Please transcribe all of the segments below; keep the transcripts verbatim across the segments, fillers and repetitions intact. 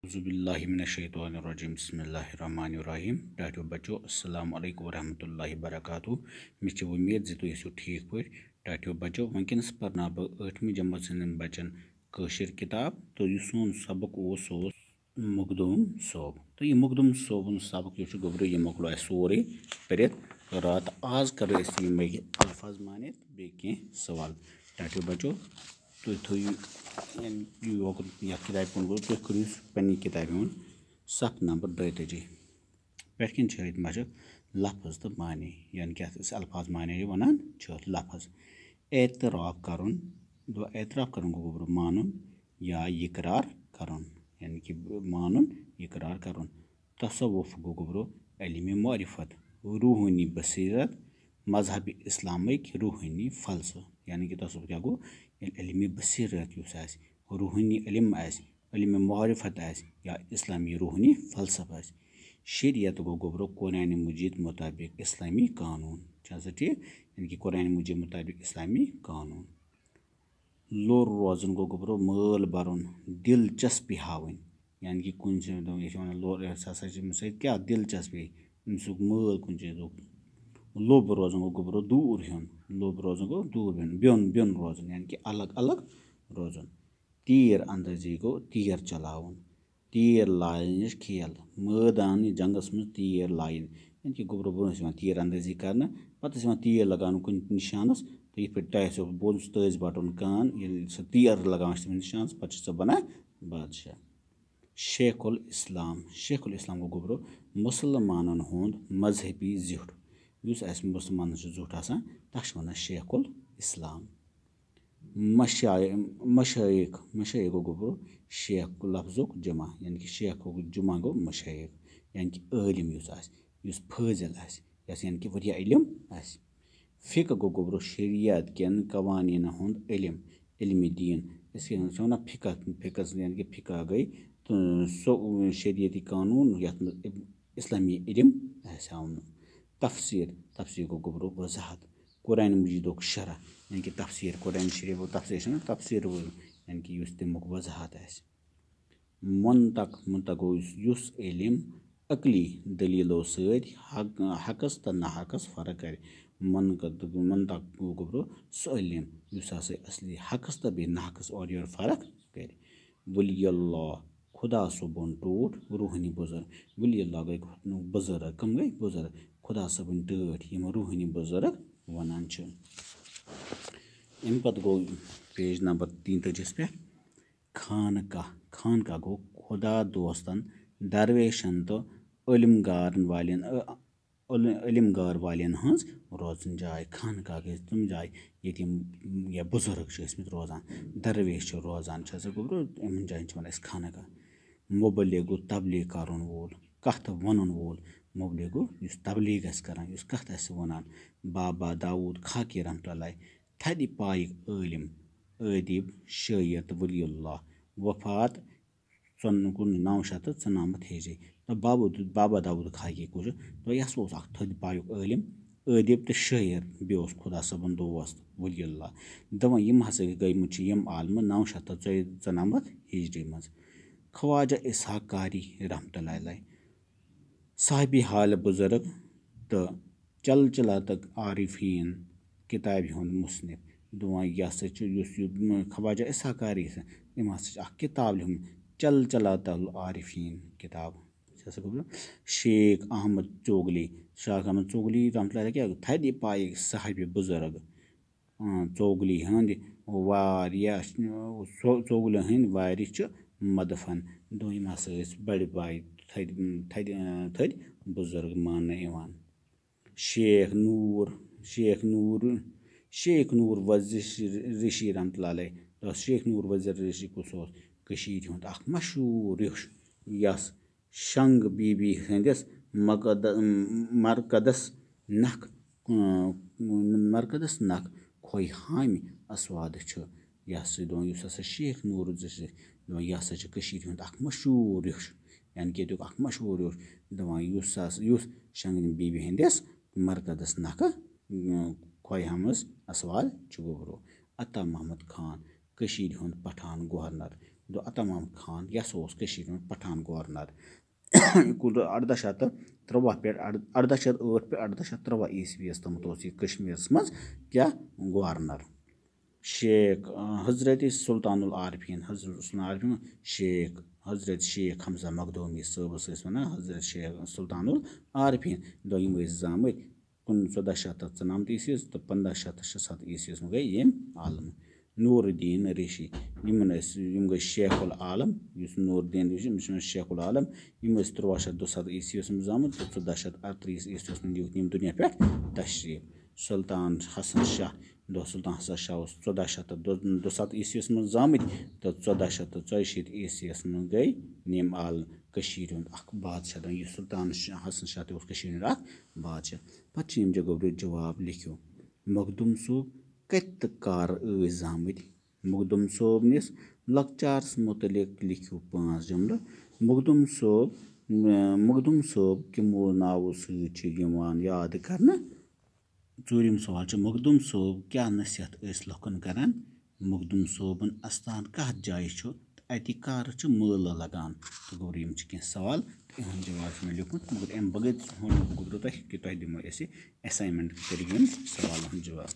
اعوذ باللہ من الشیطان الرجیم، بسم اللہ الرحمن الرحیم۔ ٹاٹھیو بچو، السلام علیکم ورحمۃ اللہ وبرکاتہ۔ مےٚ چھِ وۄمید زِ تُہۍ ٲسِو ٹھیٖک پٲٹھۍ۔ ٹاٹھیو بچو، وٕنکیٚنَس پرناو بہٕ ٲٹھمہِ جمٲژ ہٕنٛدٮ۪ن بچن کٲشِر کِتاب، تہٕ یُس سون سبق اوس، سُہ اوس مخدوم صٲب۔ تہٕ یہِ مخدوم صٲبُن سبق یُس چھُ گوٚبرو، یہِ مۄکلو اَسہِ سورُے پٔرِتھ راتھ۔ آز کرو أسۍ یِمے الفاظ معنی تہٕ بیٚیہِ کینٛہہ سوال۔ ٹاٹھیو بچو، تُہۍ تھٲیِو ییٚمہِ یوکُن یَتھ کِتابہِ کُن گوٚو، تُہۍ کٔرِو یہِ پننہِ کِتابہِ ہُنٛد صفہٕ نمبر دۄیتٲجی۔ پٮ۪ٹھ کِنۍ چھِ أتھۍ مَشق لفظ تہٕ معنی، یعنی کہِ اَتھ أسۍ الفاظ معنی یہِ وَنان چھِ لفظ۔ اعتراف کَرُن، دو اعتراف کَرُن گوٚو گوٚبرو مانُن یا اقرار کَرُن، یعنی کہِ مانُن، اقرار کَرُن۔ تصوف گوٚو گوٚبرو علمِ معرفت، روحٲنی بصیرت، مذہبِ اسلامٕکۍ روحٲنی فلسفہٕ، یعنی کہِ تصوف کیٛاہ گوٚو؟ ییٚلہِ علمِ بصیرت یُس آسہِ، روحٲنی علم آسہِ، علمِ معرفت آسہِ یا اسلامی روحٲنی فلسفہٕ آسہِ۔ شریعت گوٚو گوٚبرو قرآنِ مجید مطابق اسلامی قانون۔ چھا سا ٹھیٖک؟ یعنی کہِ قرآنِ مجید مطابق اسلامی قانون۔ لوٚر روزُن گوٚو گوٚبرو مٲل بَرُن، دلچسپی ہاوٕنۍ۔ یعنی کہِ کُنہِ چیٖزٕ دَپُن، یہِ چھِ وَنان لوٚر، یَتھ ہسا چھِ أمِس سۭتۍ کیٛاہ دلچسپی، أمۍ سُنٛد مٲل کُنہِ چیٖزُک۔ لوٚب روزُن گوٚو گوٚبرو دوٗر ہیوٚن، لوٚب روزُن گوٚو دوٗر ہیوٚن، بیوٚن بیوٚن روزُن، یعنی کہِ الگ الگ روزُن۔ تیٖر اندٲزی گوٚو تیٖر چلاوُن۔ تیٖر لاینٕچ کھیل، مٲدانہِ جنگس منٛز تیٖر لایِن، یعنی کہِ گوٚبرو برونٛہہ ٲسۍ یِوان تیٖر اندٲزی کرنہٕ، پتہٕ ٲسۍ یِوان تیٖر لگاونہٕ کُنہِ نِشانس، تہٕ یِتھ پٲٹھۍ تۄہہِ آسیو بوٗزمُت تٲج بٹُن کان، ییٚلہِ سُہ تیٖر لگاوان چھِ تٔمِس نِشانس، پتہٕ چھُ سُہ بنان بادشاہ۔ شیخ الاسلام، شیخ الاسلام گوٚو گوٚبرو مُسلمانن ہُنٛد مذہبی زیُٹھ، یُس اَسہِ مُسلمانن چھُ زیُٹھ آسان، تَتھ چھِ وَنان شیخ الاسلام۔ مشاے-، مشایخ، مشایخ گوٚو گوٚبرو شیخ لفظُک جمع، یعنی کہِ شیخُک جمع گوٚو مشایخ، یعنی کہِ عٲلِم یُس آسہِ، یُس فٲضِل آسہِ، یَس یعنی کہِ واریاہ علم آسہِ۔ فقہ گوٚو گوٚبرو شریعت کٮ۪ن قوانیٖنن ہُنٛد علم، علمِ دیٖن۔ أسۍ کیٛاہ چھِ وَنان فقہ، فقہس یعنی کہِ فقہ گٔے تہٕ سُہ شریعتی قانوٗن یَتھ منٛز اسلامی علم آسہِ آمُت۔ تفسیٖر، تفسیٖر گوٚو گوٚبرو وضاحت۔ قرآن مجیدُک شرح، یعنی کہِ تفسیٖر، قرآن شریفُک تفسیٖر چھُنہ تفسیٖر وول، یعنی کہِ یُس تَمیُک وضاحت آسہِ۔ منطق، منطق گوٚو یُس، یُس علم عقلی دٔلیٖلو سۭتۍ حق، حقس تہٕ ناحقس فرق کرِ۔ منطق، منطق گوٚو گوٚبرو سُہ علم یُس ہسا اصلی حقس تہٕ بیٚیہِ ناحقس اورٕ یورٕ فرق کرِ۔ ولی اللہ، خدا صٲبُن ٹوٹھ، روحٲنی بُزرگ۔ ولی اللہ گٔے بُزرگ، کم گٔے؟ بُزرگ۔ خدا صٲبٕنۍ ٹٲٹھۍ، یِم روحٲنی بُزرگ وَنان چھِ۔ اَمہِ پَتہٕ گوٚو page number تیٚتٲجی یَس پٮ۪ٹھ خانقاہ۔ خانقاہ گوٚو خدا دوستَن، درویشَن تہٕ علم گارَن والٮ۪ن، ٲ، علم، علم گار والٮ۪ن ہٕنٛز روزَن جاے۔ خانقاہ گٔے تِم جاے ییٚتہِ یِم یا بُزرگ چھِ ٲسمٕتۍ روزان، درویش چھِ روزان، چھِ ہسا گوٚبرو، یِمَن جایَن چھِ وَنان أسۍ خانقاہ۔ مُبلِغ گوٚو تبلیغ کَرَن وول، کَتھ وَنَن وول۔ مُبلِغ گوٚو یُس تبلیغ آسہِ کَران، یُس کَتھ آسہِ وَنان۔ بابا داوود خاکی رحمتہ اللہ، تھدِ پایِکۍ عٲلِم، ادیب، شٲعر تہٕ ولی اللہ۔ وفات ژۄن-، کُنوُہ، نَو شیٚتھ تہٕ ژُنَمَتھ ہِجری۔ تہٕ بابا، بابا داوود خاکی کُس چھُ؟ دوٚپُن، یہِ ہسا اوس اکھ تھٔدۍ پایُک عٲلِم، ادیب تہٕ شٲعر، بیٚیہِ اوس خدا صٲبُن دوست ولی اللہ۔ دَپان، یِم ہسا گٔمٕتۍ چھِ یِم عالمہٕ نَو شیٚتھ تہٕ ژۄیہِ ژُنَمَتھ ہِجری منٛز۔ خواجہ اسحاق قاری رحمتہ اللہ علیہ، صاحبِ حال بُزرگ تہٕ چلچلاتُک عارفیٖن کِتابہِ ہُنٛد مُصنِف۔ دَپان، یہِ ہسا چھُ، یُس یہِ خواجہ اسحاق قاری چھُ، أمۍ ہسا چھِ اکھ کِتاب لیٚچھمٕژ، چلچلات العارفیٖن کِتاب۔ چھِ ہسا گوٚبرو شیخ احمد ژوگلی، شیخ احمد ژوگلی رحمتہ اللہ علیہ کیٛاہ؟ تھدِ پایِکۍ صاحبِ بُزرگ۔ اۭں، ژوگلی ہٕنٛدۍ واریاہ، ژو-، ژوگلٮ۪ن ہٕنٛدۍ وارِث چھِ مدفن۔ دوٚیِم ہسا ٲسۍ بڑِ بایہِ تھدِ، تھدِ، اۭں، تھدِ بُزرگ ماننہٕ یِوان۔ شیخ نوٗر، شیخ نوٗر، شیخ نوٗر وزیر رشی رحمتہ اللہ علیہ۔ دوٚپُس، شیخ نوٗر وزیر رشی کُس اوس؟ کٔشیٖرِ ہُنٛد اکھ مشہوٗر ریوٚش، یَس شنگ بی بی ہٕنٛدِس مقد-، مرکدس نکھ، مرکدس نکھ کھوے ہامہِ اسوادٕ چھُ۔ یہِ ہسا دوٚپُن، یُس ہسا شیخ نوٗر رشی، دوٚپُن، یہِ ہسا چھُ کٔشیٖرِ ہُنٛد اکھ مشہوٗر ریوٚش، یعنی کہِ ییٚتیُک اکھ مشہوٗر ریوٚش۔ دَپان، یُس ہسا، یُس شنگنہِ بی بی ہٕنٛدِس مرکزس نکھٕ، اۭں، کھوے ہامس اسواد چھُ گوٚبرو۔ عطا محمد خان، کٔشیٖرِ ہُنٛد پٹھان گورنر، دوٚپ عطا محمد خان، یہِ ہسا اوس کٔشیٖرِ ہُنٛد پٹھان گورنر۔ کُنوُہ اَرداہ شیٚتھ تہٕ ترٛواہ پٮ۪ٹھ اَر-، اَرداہ شیٚتھ ٲٹھ پٮ۪ٹھ اَرداہ شیٚتھ ترٛواہ عیسویَس تامَتھ اوس یہِ کشمیٖرَس منٛز کیٛاہ گورنر۔ شیخ، آ، حضرت سلطان العارفین، حضرت سلطان العارفین، شیخ، حضرت شیخ حمزہ مخدومی صٲبَس ٲسۍ وَنان حضرت شیخ سلطان العارفین۔ دوٚپُن یِم ٲسۍ زامٕتۍ کُنوُہ، ژۄداہ شیٚتھ تہٕ ژُنَمتھ عیسویَس تہٕ پنٛداہ شیٚتھ تہٕ شُسَتتھ عیسویَس منٛز گٔے یِم عالم۔ نور الدین ریشی، یِمَن ٲسۍ، یِم گٔے شیخ العالم، یُس نور الدین ریشی، أمِس چھِ وَنان شیخ العالم۔ یِم ٲسۍ تُرٛواہ شیٚتھ دُسَتتھ عیسویَس منٛز زامٕتۍ تہٕ ژۄداہ شیٚتھ اَرترٛہَس عیسویَس منٛز نیوٗکھ یِم دُنیا پٮ۪ٹھ تشریٖف۔ سلطان حسن شاہ، دۄہ سلطان حسن شاہ اوس ژۄداہ شیٚتھ تہٕ دُسَتتھ عیسویَس منٛز زامٕتۍ تہٕ ژۄداہ شیٚتھ تہٕ ژۄیہِ شیٖتھ عیسویَس منٛز گٔے یِم عالم۔ کٔشیٖرِ ہُنٛد اکھ بادشاہ، دَپان یُس سلطان شاہ، حسن شاہ تہِ اوس کٔشیٖرِ ہُنٛد اکھ بادشاہ۔ پتہٕ چھِ یِم جگہ جواب لیکھِو۔ مخدوم صٲب کتہِ تہٕ کر ٲسۍ زامٕتۍ؟ مخدوم صٲبنِس لۄکچارس مُتعلق لیکھِو پانٛژھ جملہٕ۔ مخدوم صٲب، مخدوم صٲب کِمو ناوو سۭتۍ چھِ یِوان یاد کرنہٕ؟ ژوٗرِم سوال چھُ، مخدوم صٲب کیٛاہ نصیحت ٲسۍ لُکن کران؟ مخدوم صٲبُن استان کتھ جایہِ چھُ تہٕ اتہِ کر چھُ مٲلہٕ لگان؟ تہٕ گوٚبرو، یِم چھِ کینٛہہ سوال تہٕ یِہُنٛد جواب چھُ مےٚ لیوٗکھمُت، مگر امہِ بغٲر تہِ ووٚنمو بہٕ گوٚبرو تۄہہِ کہِ تۄہہِ دِمو أسۍ assignment کٔرِو یِم سوالن ہُنٛد جواب۔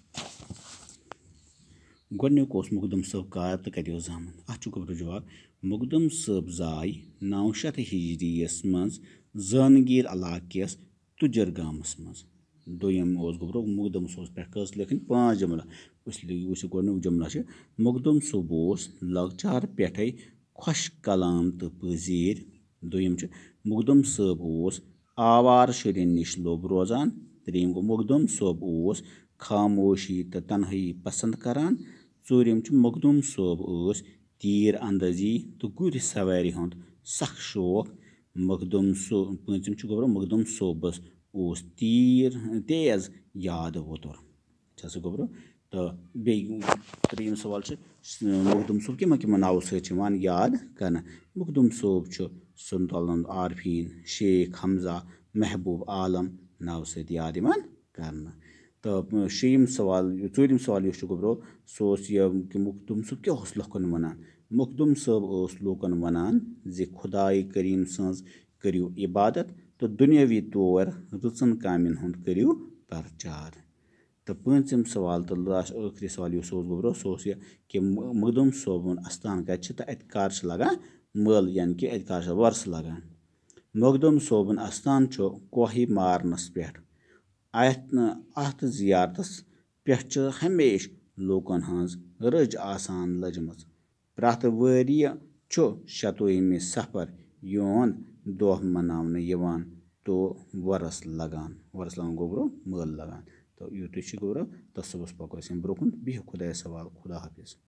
گۄڈٕنیُک اوس مخدوم صٲب کر تہٕ کتہِ اوس زامُت؟ اتھ چھُ گوٚبرو جواب، مخدوم صٲب زاے نَو شیٚتھ ہجری یَس منٛز زٲنگیٖر علاقہٕ کِس تُجر گامس منٛز۔ دوٚیِم اوس گوٚبرو، مخدوم صٲبس پٮ۪ٹھ کٔژ لیکھٕنۍ؟ پانٛژھ جملہٕ۔ أسۍ لیکھ-، وٕچھو گۄڈٕنیُک جملہٕ چھُ، مخدوم صٲب اوس لۄکچار پٮ۪ٹھَے خۄش کلام تہٕ پٔزیٖر۔ دوٚیِم چھُ، مخدوم صٲب اوس آوارٕ شُرٮ۪ن نِش لوٚب روزان۔ ترٛیٚیِم گوٚو، مخدوم صٲب اوس خاموشی تہٕ تنہٲیی پسنٛد کران۔ ژوٗرِم چھُ، مخدوم صٲب ٲس تیٖر اندٲزی تہٕ گُرِ سوارِ ہُنٛد سخ شوق۔ مخدوم صٲ-، پوٗنٛژِم چھُ گوٚبرو، مخدوم صٲبس اوس تیٖر تیز یاد ووتُر۔ چھا سُہ گوٚبرو؟ تہٕ بیٚیہِ ترٛیٚیِم سوال چھُ، س-، مخدوم صٲب کِمن کِمن ناوو سۭتۍ چھِ یِوان یاد کرنہٕ؟ مخدوم صٲب چھُ سلطان العارفین، شیخ حمزہ، محبوب عالم ناوٕ سۭتۍ یاد یِوان کرنہٕ۔ تہٕ شیٚیِم سوال، ژوٗرِم سوال یُس چھُ گوٚبرو، سُہ اوس یہِ کہِ مخدوم صٲب کیٛاہ اوس لُکن وَنان؟ مخدوم صٲب اوس لوٗکن وَنان زِ خدایہِ کریم سٕنٛز کٔرِو عبادت تہٕ دُنیٲوی طور رٕژن کامٮ۪ن ہُنٛد کٔرِو پرچار۔ تہٕ پوٗنٛژِم سوال تہٕ last ٲخری سوال یُس اوس گوٚبرو، سُہ اوس یہِ کہِ م-، مخدوم صٲبُن استان کَتہِ چھِ تہٕ اَتہِ کر چھِ لگان مٲلہٕ، یعنی کہِ اَتہِ کر چھِ وۄرثہٕ لگان؟ مخدوم صٲبُن استان چھُ کوہہِ مارنَس پٮ۪ٹھ۔ اَتھ، اَتھ زیارتَس پٮ۪ٹھ چھِ ہمیشہِ لوٗکَن ہٕنٛز رٔج آسان لٔجمٕژ۔ پرٛٮ۪تھ ؤریہِ چھُ شَتوُہمہِ صفر یُہُنٛد دۄہ مناونہٕ یِوان تہٕ وۄرُس لگان، وۄرُس لگان گوٚبرو، مٲلہٕ لگان۔ تہٕ یُتُے چھُ گوٚبرو، تہٕ صُبحَس پَکو أسۍ اَمہِ برٛونٛہہ کُن۔ بِہِو خۄدایَس حوالہٕ، خدا حافظ۔